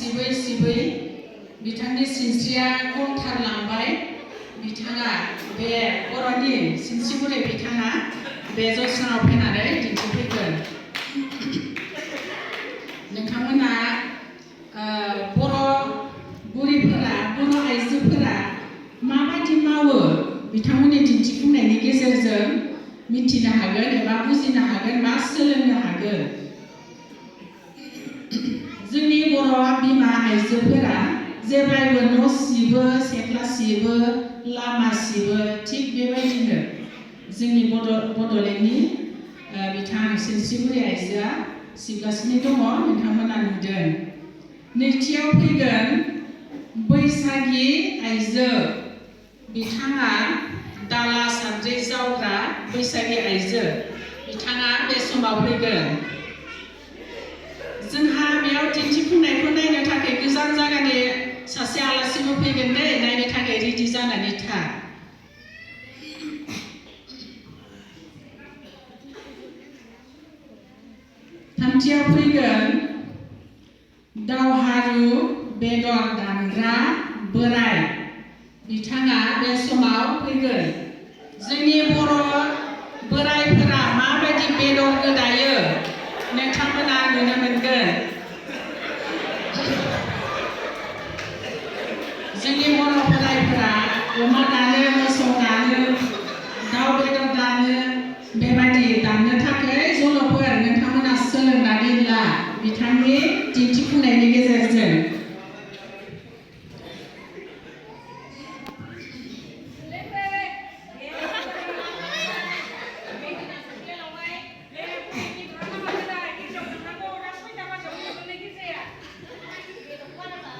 सिबै सिबै बिथांनि सिनस्रिया गंथारलांबाय। बिथाङा बे बर'नि सिनस्रि बुरै बिथाङा बे जयस्राङाव फैनानै दिन्थिफैगोन। नोंथांमोना बर' बुरैफोरा बर' आइजोफोरा माबायदि मावो बिथांमोननि दिन्थिफुंनायनि गेजेरजों मिथिनो हागोन एबा बुजिनो हागोन बा सोलोंनो हागोन। जोंनि बर' बिमा आइजोफोरा जेब्लायबो न' सिबो, सेख्ला सिबो, लामा सिबो, थिग बेबायदिनो जोंनि बड'लेण्डनि बिथां सिनस्रि बुरै आइजोआ सिबगासिनो दङ, नोंथांमोना नुदों। नैथियाव फैगोन बैसागि आइजो। बिथाङा दाला सान्द्रि जावग्रा बैसागि आइजो। बिथाङा बे समाव फैगोन। जोंहा बेयाव दिन्थिफुंनायखौ नायनो थाखाय गोजान जायगानि सासे आलासिबो फैगोन दे, नायनो थाखाय रेडि जानानै था। थामथियाव फैगोन दावहारु बेदर दानग्रा बोराय। बिथाङा बे समाव फैगोन। जोंनि बर' बोरायफोरा माबायदि बेदर गोदायो नोंथांमोना नुनो मोनगोन। जोंनि बर' बोरायफोरा अमा दानो, मोसौ दानो, दाउ बेदर दानो, बेबायदि दाननो थाखाय जल'फोर नोंथांमोना सोलोंनानै ला बिथांनि दिन्थिफुंनायनि गेजेरजों।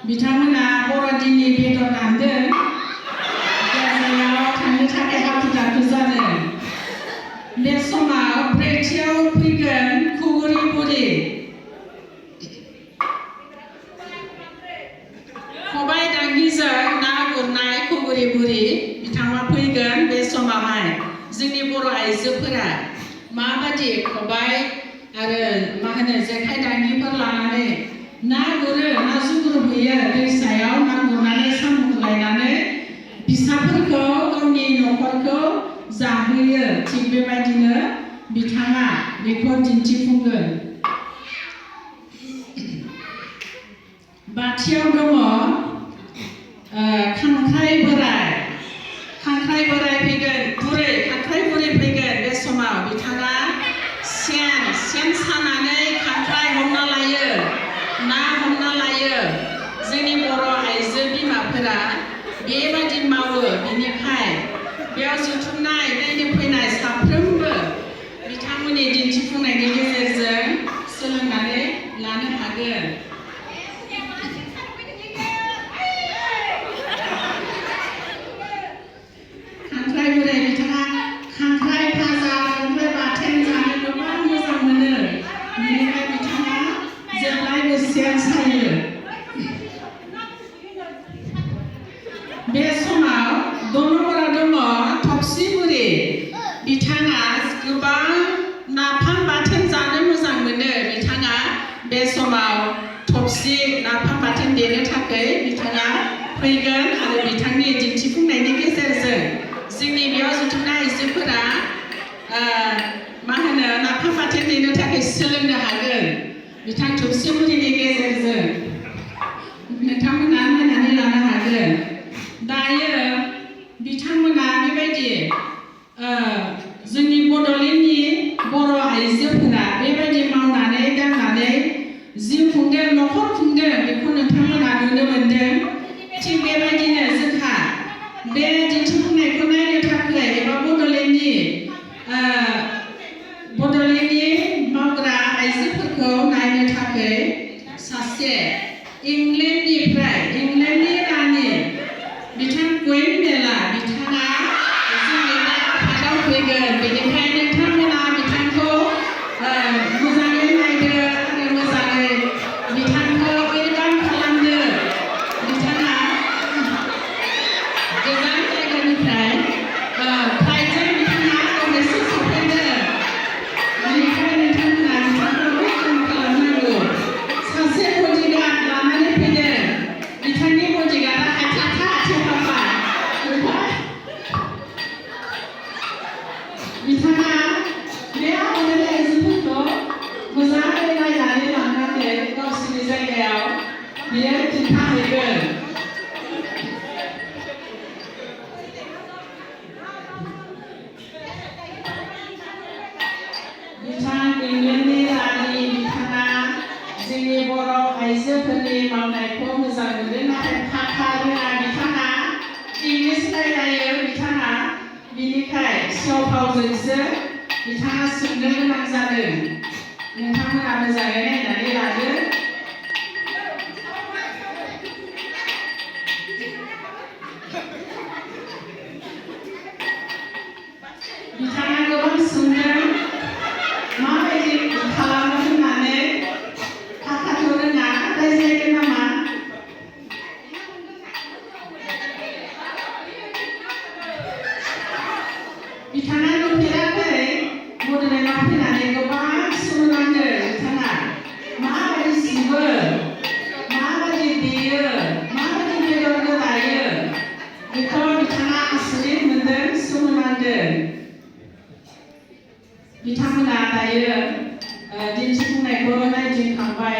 बिथांमोना बर'दिननि बेदर दानदों, गेजेराव थांनो थाखाय हाखु दाखु जादों। बे समाव ब्रैथियाव फैगोन खुगुरि बुरि। खबाइ दांगिजों ना गुरनाय खुगुरि बुरि बिथाङा फैगोन। बे समावहाय जोंनि बर' आइजोफोरा माबायदि खबाइ आरो जेखाइ दांगिफोर लानानै ना गुरो, ना जुग्रुबहैयो दैसायाव, ना गुरनानै साम' लायनानै फिसाफोरखौ गावनि न'खरखौ जाहोयो। थिग बेबायदिनो बिथाङा बेखौ दिन्थिफुंगोन। बाथियाव दङ खांख्राइ बोराय। खांख्राइ बोराय फैगोन, खांख्राइ बुरै फैगोन। बे समाव बिथाङा सेन सानानै खांख्राइ हमना लायो, ना हमना लायो। जोंनि बर' आइजो बिमाफोरा बेबायदि मावो। बेनिखाय बेयाव जुथुमनाय नायनो फैनाय साफ्रोमबो बिथांमोननि दिन्थिफुंनायनि गेजेरजों सोलोंनानै लानो हागोन। खांख्राइ बोराय बिथाङा खांख्राइ भाजा, खांख्राइ बाथोन जानो गोबां मोजां मोनो। बेनिखाय बिथाङा जेब्लायबो सेन सायो। बे समाव दन'रा दङ थफसि बुरि। बिथाङा गोबां नाफाम बाथोन जानो मोजां मोनो। बिथाङा बे समाव थफसि नाफाम बाथोन देनो थाखाय बिथाङा फैगोन आरो बिथांनि दिन्थिफुंनायनि गेजेरजों जोंनि बेयाव जुथुमनाय आइजोफोरा नाफाम बाथोन देनो थाखाय सोलोंनो हागोन। बिथां थफसि बुरिनि गेजेरजों नोंथांमोना नायनानै लानो हागोन। दायो बिथांमोना बेबायदि जोंनि बड'लेण्डनि बर' आइजोफोरा बेबायदि मावनानै दांनानै जिउ खुंदों, न'खर खुंदों, बेखौ नोंथांमोना नुनो मोनदों। थिग बेबायदिनो जोंहा बे दिन्थिफुंनायखौ नायनो थाखाय एबा बड'लेण्डनि मावग्रा आइजोफोरखौ नायनो थाखाय सासे इंलेण्डनि रानि बिथां कुइन बेला बिथाङा जोंनि बे आफादाव फैगोन। बेनिखाय नोंथांमोना बिथांखौ मोजाङै नायदो आरो मोजाङै बिथांखौ वेलकाम खालामदो। बिथाङा गोजान जायगानिफ्राय फ्लाइटजों बिथाङा दावबायसो सफैदों। बेनिखाय नोंथांमोना बिथांखौ वेलकाम खालामनांगौ। सासे बडिगार्ड लानानै फैदों। गावसिनि जायगायाव बियो खिन्थाहैगोन। बिथां इंलेन्डनि रानि बिथाङा जोंनि बर' आइजोफोरनि मावनायखौ मोजां मोनो नाथाय भाषा रोङा बिथाङा इंलिस रायलायो बिथाङा बिनिखाय सियाव फावजोंसो बिथाङा सोंनो गोनां जादों। नोंथांमोना मोजाङै नायनानै लादो। बिथाङा गोबां सोंदों माबायदि खालामो होननानै भाषाथ' रोङा रायज्लायगोन नामा? बिथाङा नुफेराखै बड'लेण्डआव फैनानै गोबां सोमोनांदों बिथाङा माबायदि सिबो माबायदि देयो माबायदि बेदर गोदायो बेखौ बिथाङा आसरित मोनदों सोमोनांदों। बिथांमोना दायो दिन्थिफुंनायखौ नायदिंखांबाय।